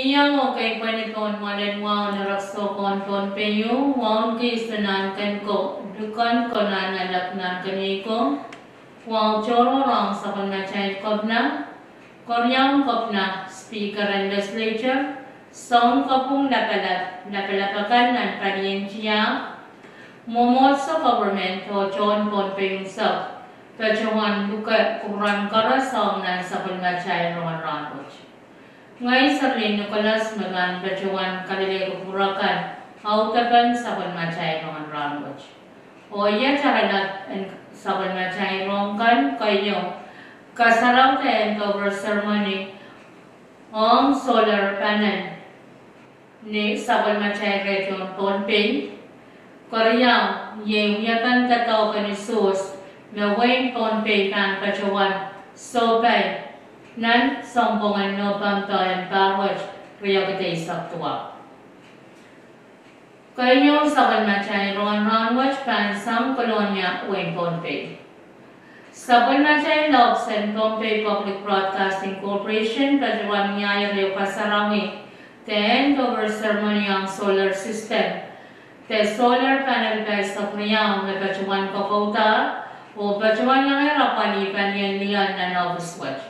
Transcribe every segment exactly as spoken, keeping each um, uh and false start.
Iang oh keipweni pohn mwoalen wahu en erekiso kohn Pohnpei, wahu en keisuh nan ken ko, lukon konehng alap nan keniei ko, wahu tohrohr ong sapwellimatail Kepina, Keriaun Kepina, Speaker en Legislature, Sounkopwung Lapalap, lapalap akan nan palien tiahk, mwomwohdiso, government oh tohn Pohnpei unsek, patohwan luke kupwuramwail koaros ong nan sapwellimatail rongen rahn wet. Ngehi Serlin Nicholas me pahn patohwan kalelehki kupwur akan audepen sapwellimatail rongen rahn wet. Oh iet aramas en sapwellimatail rohng kan, keieu, kasarawi de handover ceremony ong solar panel ni sapwellimatail rehdion Pohnpei. Keriau, iei wiepen doadoahk en usuhs me wehin Pohnpei pahn patohwan sohpai nan sounpwong en Nopempe en pahr wet, riekid eisek duwau. Keieu, sapwellimatail rongen rahn wet pahn sang Kolonia, wehin Pohnpei. Sapwellimatail ohpis en Pohnpei Public Broadcasting Corporation patohwan wiahier ehu kasarawi de handover ceremony ong solar system de solar panel pahisek riau me patohwan kokoudahr oh patohwan iangehr apwalih palien lioal nan ohpis wet.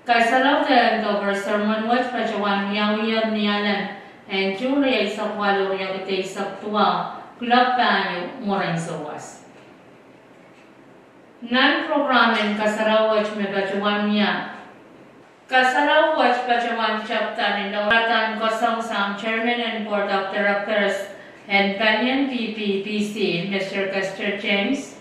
Kasarawi de handover ceremony wet patohwan wiawiher ni Alem en June rieisek waluh, riekid eisek duwau, kuloak pahieu mwurin souwas. Nan prokram en kasarawi wet me patohwan wia, kasarawi wet patohwan tepda ni sakaradahn kosong sang Chairman en Board of Directors en palien P P P C, Mister Kester James.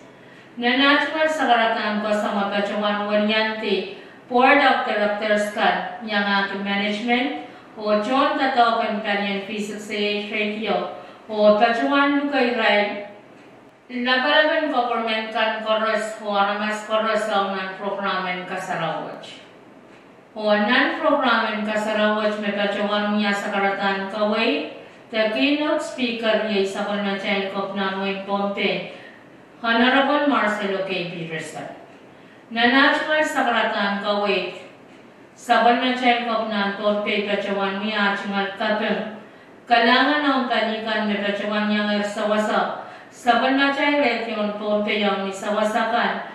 Nan ah tungoal sakaradahn kosong e patohwan weliandi Board of Directors kan, iangahki management oh tohn doadoahk en palien V six A H radio, oh patohwan luke irail lapalap en government kan koaros oh aramas koaros ong nan prokram en kasarawi wet. Oh nan prokram en kasarawi wet me patohwan wia sakaradahn kaweid de keynote speaker iei sapwellimatail Kepina en wehin Pohnpei, Honorable Marcelo K. Peterson. Nan ah tungoal sakaradahn kaweid, sapwellimatail Kepina en Pohnpei patohwan wia ah tungoal kaping kalahngan ong pali kan me patohwan iangehr sewese sapwellimatail rehdion Pohnpei ong ni sewese kan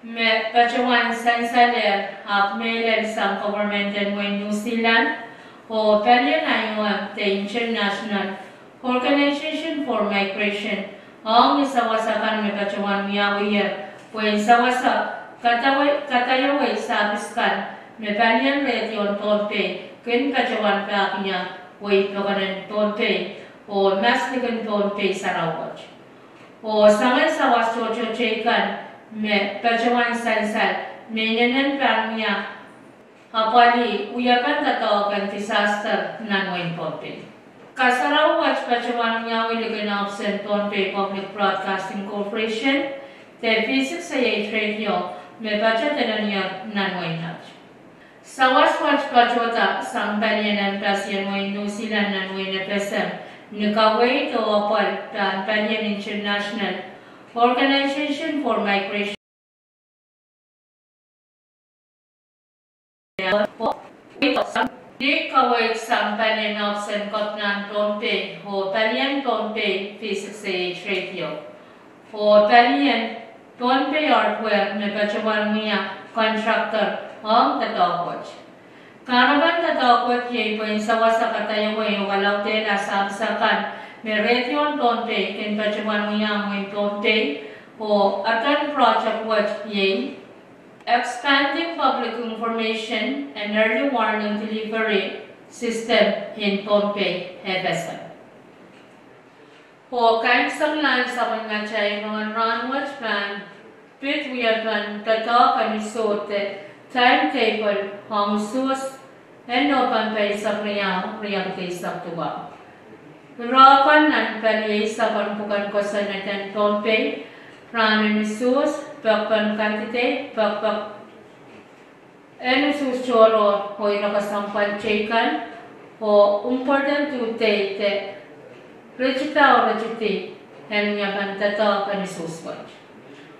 me patohwan sansalehr ahpw mehlel sang government en wehin New Zealand oh palien I O M de International Organization for Migration ong ni sewese kan me patohwan wiawiher pwehn sewese kadaiowei sapis kan me palien rehdion Pohnpei kin patohwan pahkia wehi pokon en Pohnpei oh mas likin Pohnpei sarawi wet. Oh soangen sawas tohto teikan me patohwan sansal me inenen pahn wia apwalih wiepen doadoahk en disaster nan wehin Pohnpei. Kasarawi wet patohwan wiawi likin ohpis en Pohnpei Public Broadcasting Corporation de V six A H radio me patohwan teneniehr nan wehin Nat. Sawas wet patohda sang palien embassy en wehin New Zealand nan wehin F S M ni kaweid oh apwal pahn palien International Organization for Migration. Ni kaweid sang palien ohpis en Kepina en Pohnpei oh palien Pohnpei V six A H radio oh palien Pohnpei Hardware me patohwan wia contractor ong doadoahk wet. Kahrepen doadoahk wet iei pwehn sewese kadaiowei oh kalaudehla sapis akan me rehdion Pohnpei kin patohwan wia ong wehin Pohnpei, oh akan project wet iei Expanding Public Information and Early Warning Delivery System in Pohnpei, F S M. Oh kaimwiseklahn sapwellimatail rongen rahn wet pahn pid wiepen doadoahk en usuhs de timetable ong usuhs en Nopempe eisek riau, riekid eisek duwau. Irair kan nan pali eisek en pwuken kosonned en Pohnpei rahn en usuhs, pekpen candidate, pekpek en usuhs tohrohr oh ire kesempwal teikan, oh important duhte de ritida oh ritidi en wiepen doadoahk en usuhs wet.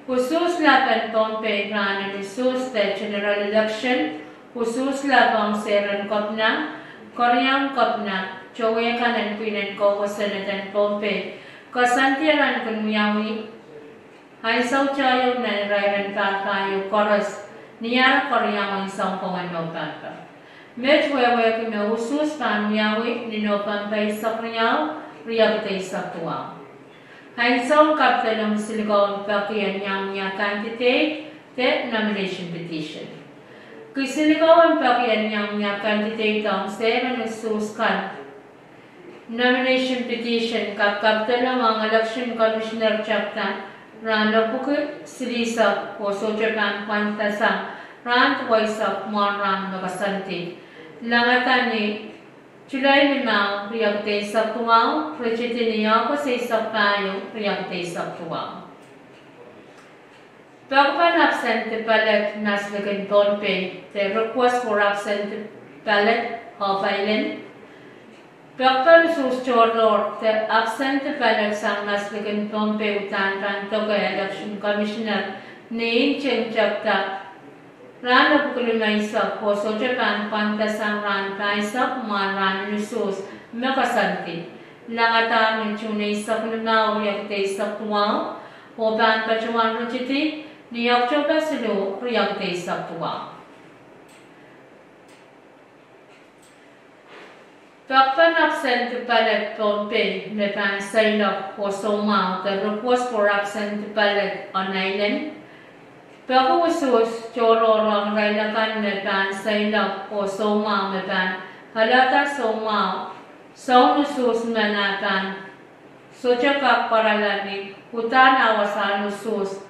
Usuhs lap en Pohnpei rahn en usuhs de general election, usuhs lap ong sehr en Kepina, Keriaun Kepina, towe kan en pwihn en Kaukason en Pohnpei, koasoandi en kin wiawi ansou tehieu nan irair en pahieu koaros ni ahr keriaun sounpwongen Nopempe. Met wehwehki me usuhs pahn wiawi ni Nopempe eisek riau, riekid eisek duwau. Ansoun kapidelong silikau en peki en iang wia candidate de nomination petition. Ki silikau en peki en iang wia candidate ong seimen usuhs kan. Nomination petition kak kapidelong ong Election Commissioner tepda rahn epwiki silihsek oh sohte pahn pwandasang rahn duweisek mwohn rahn me koasoandi. Langada ni Sulai limau, riekid eisek duwau, ritidi ni Aokos eisek pahieu, riekid eisek duwau. Peki en absentee ballot maslikin Pohnpei, de request for absentee ballot off island. Peki en usuhs tohrohr de absentee ballot sang maslikin Pohnpei uhdahn pahn doke Election Commissioner ni nting tepda rahn epwiki limeisek oh sohte pahn pwandasang rahn pahisek mwohn rahn en usuhs me koasoandi. Langada ni June eisek limau, riekid eisek duwau, oh pahn patohwan ritidi ni October siluh, riekid eisek duwau. Peki en absentee ballot Pohnpei me pahn seiloak oh soumwahu, de request for absentee ballot on island. Peki usuhs tohrohr ong irail akan me pahn seiloak oh soumwahu me pahn alehda soumwahu soun usuhs men ah pahn sohte kak pwarala ni uhdahn ah wasahn usuhs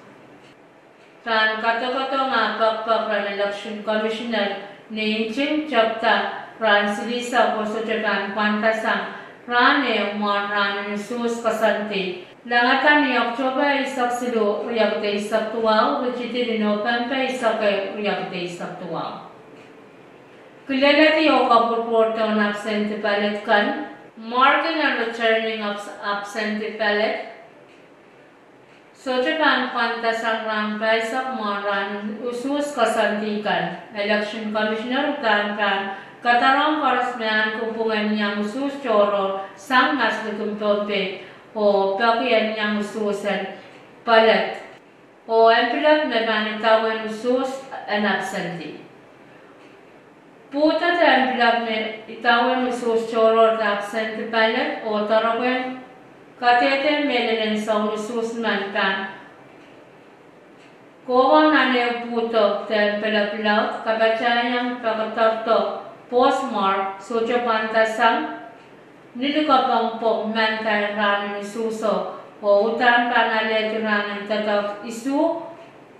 pahn kadokedohng ah pekipek rehn Election Commissioner ni nting tepda rahn silihsek oh sohte pahn pwandasang rahn ehu mwohn rahn en usuhs koasoandi. Langada ni October eisek siluh, riekid eisek duwau, ritidi ni Nopempe eisek ehu, riekid eisek duwau. Kileledi oh kapwurpwurdohn absentee ballot kan, marking and returning of absentee ballot, sohte pahn pwandasang rahn pahisek mwohn rahn en usuhs koasoandi kan. Election Commissioner uhdahn pahn kadarohng koaros me ahneki pwungen iang usuhs tohrohr sang maslikin Pohnpei oh peki en iang usuhs en ballot oh envelope me pahn idawehn usuhs en absentee. Pwuhdo de envelope me idawehn usuhs tohrohr de absentee ballot oh doaropwehn kadehde mehlel en soun usuhs men pahn kohwong nan ehu pwuhdo de envelope laud, kapatahieng pekederdo postmark, sohte pwandasang ni likapwong pwong mendahn rahn en usuhso, oh uhdahn pahn alehdi rahn en doadoahk isuh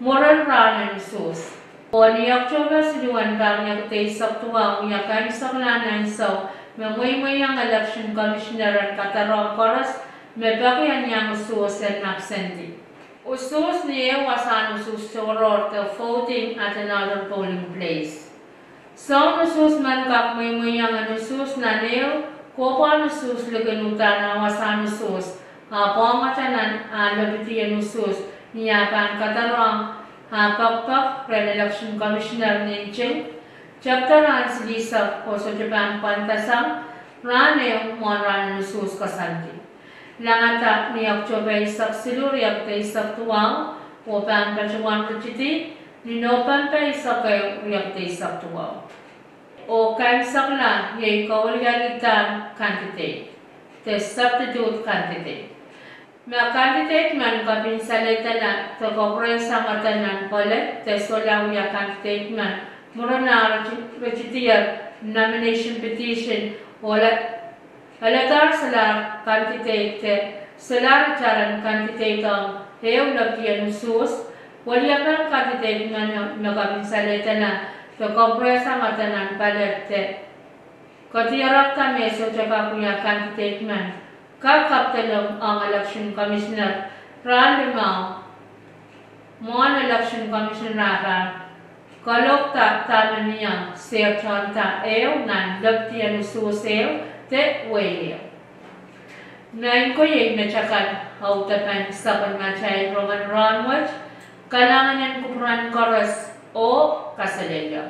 mwurin rahn en usuhs. Oh ni October siluh en pahr riekid eisek duwau, wia kaimwiseklahn ansou me mweimweiong Election Commissioner en kadarohng koaros me peki en iang usuhs en absentee. Usuhs ni ehu wasahn usuhs tohrohr de voting at another polling place. Soun usuhs men kak mweimweiong en usuhs nan ehu kohpwahn usuhs likin uhdahn ah wasahn usuhs, ahpw ongete nan ah lepidi en usuhs ni ah pahn kadarohng ah pekipek rehn Election Commissioner ni nting tepda rahn silihsek oh sohte pahn pwandasang rahn ehu mwohn rahn en usuhs koasoandi. Langada ni October eisek siluh, riekid eisek duwau, oh pahn patohwan ritidi ni Nopempe eisek ehu, riekid eisek duwau. Oh kaimwisekla iei kawilialidahn candidate de substitute candidate. Ma candidate men kopin salehdala de koperehsang eden nan ballot de solahr wia candidate men mwurin ah riti-, ritidier nomination petition oh le- Alehdahr solahr candidate de solahr itaren candidate ong ehu lepidi en usuhs, weliepen candidate men me kopin salehdala de koperehsang eden nan ballot de kedirekda me sohte kak wia candidate men kak kapidelong ong Election Commissioner rahn limau mwohn Election Commissioner ah pahn kalohkda dahme mie, sehtonda ehu nan lepidi en usuhs ehu de wehi ehu. Nan koahiek me takan audepen sapwellimatail rongen rahnwet, kalahngan en kupwuren koaros oh kaselehlie.